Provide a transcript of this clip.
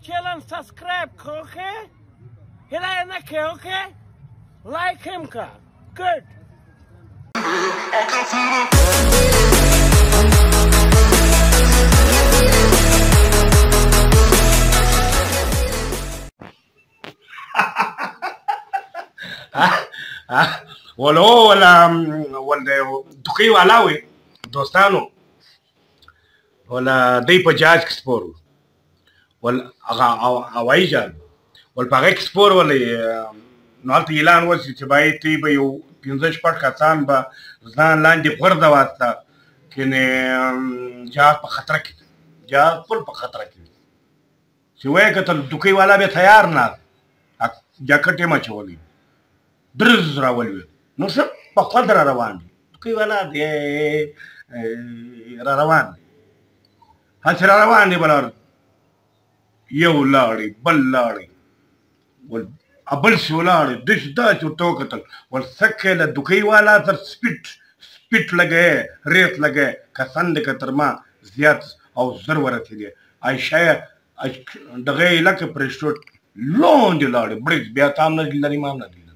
Channel subscribe کو, okay? هیله نه کې, okay? Like هم کا. Good. ولو ولا ول د دوکۍ والا وي دوستانو، ولا دی په جهاز کې سپور وو، ول هغه هوایي جهاز ول په هغه کې سپور ولې. نو هلته اعلان وشي چې باید تی به یو پنځه شپږ کسان به ځان لاندې غورځواسته، کینې جهاز په خطر کې دی، جهاز ټول په خطر کې دی. چې ویې کتل دوکۍ والا بیا تیار ناست، جاکټ یې مچولی، درز راولوېد. نو ښه په خود را روان دي، دوکۍ والا دی را روان دی، هسې را روان دی. بلار یو لاړی، بل لاړی، ول بل سي ولاړی، داسې داسې ورته وکتل. ول سکه له دوکۍ والا تر سپیټ سپیټ لګی، ریت لګی، کسان دی که تر ما زیات او زر ورسېدې. عایشه یې دغه یې لکه پرېشوټ لاندې لاړې، بړېڅ بیا تا هم نه دي لیدلی، ما هم نه دي لیدلی.